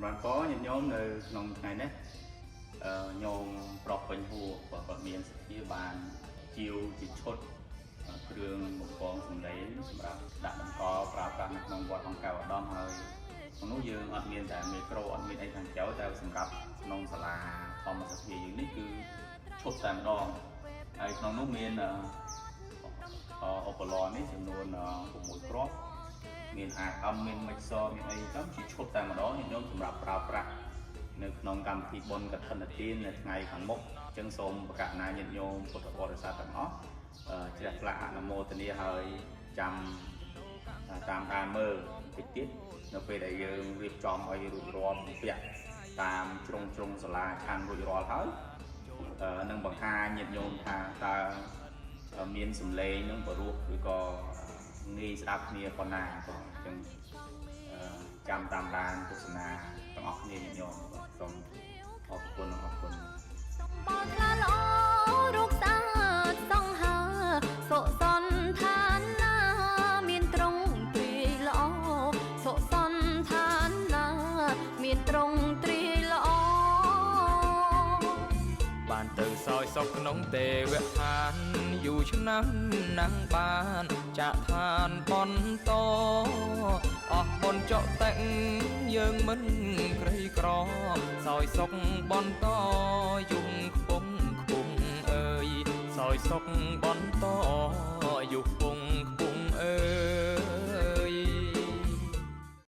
ចម្រើនពរញាតិញោមនៅក្នុងថ្ងៃនេះអឺញោមប្រុសពេញហួរគាត់មានសទ្ធាបានជាវជាឈុតគ្រឿងបំពងសម្លេងសម្រាប់ដាក់តម្កល់ប្រើប្រាស់នៅក្នុងវត្តអង្គកៅឧត្តមហើយក្នុងនោះយើងអត់មានតែមីក្រូអត់មានអីខាងក្រៅតែសម្រាប់ក្នុងសាលាធម្មសភាយើងនេះគឺឈុតតែម្ដងហើយក្នុងនោះមានឧបករណ៍នេះចំនួន6គ្រាប់មាន AM មាន mixer មានអីទៅជាឈុតតែម្ដងញាតិញោមសម្រាប់ប្រើប្រាស់នៅក្នុងកម្មវិធីបុណ្យកឋិនទាននៅថ្ងៃខាងមុខអញ្ចឹងសូមប្រកាសណាញាតិញោមពុទ្ធបរិស័ទទាំងអស់ជ្រះថ្លាអនុមោទនាហើយចាំតាមដានមើលតិចទៀតនៅពេលដែលយើងរៀបចំឲ្យរួចរាល់ពាក់តាមជ្រុងជ្រុងសាលាឆាន់រួចរាល់ហើយនឹងបង្ហាញញាតិញោមថាតើមានសម្លេងនឹងបរោះឬក៏ងាយស្ដាប់គ្នាប៉ុណ្ណាបងអញ្ចឹងចាំតាមដានទស្សនាទាំងអស់គ្នាញាតិញោមសូមអរគុណអរគុណ សម្បល់ថ្លាល្អរូបស្អាតសង្ហាសុសន្តានណាមានត្រង់ទ្រាយល្អសុសន្តានណាមានត្រង់ទ្រាយល្អ បានទៅសោយសុខក្នុងទេវឋានយូរឆ្នាំណាស់បានចាក់ឋានបន្តអស់បុណ្យចុតិយើងមិនក្រីក្រសោយសុខបន្តយំខ្ពងខ្ពងអើយសោយសុខបន្តយុ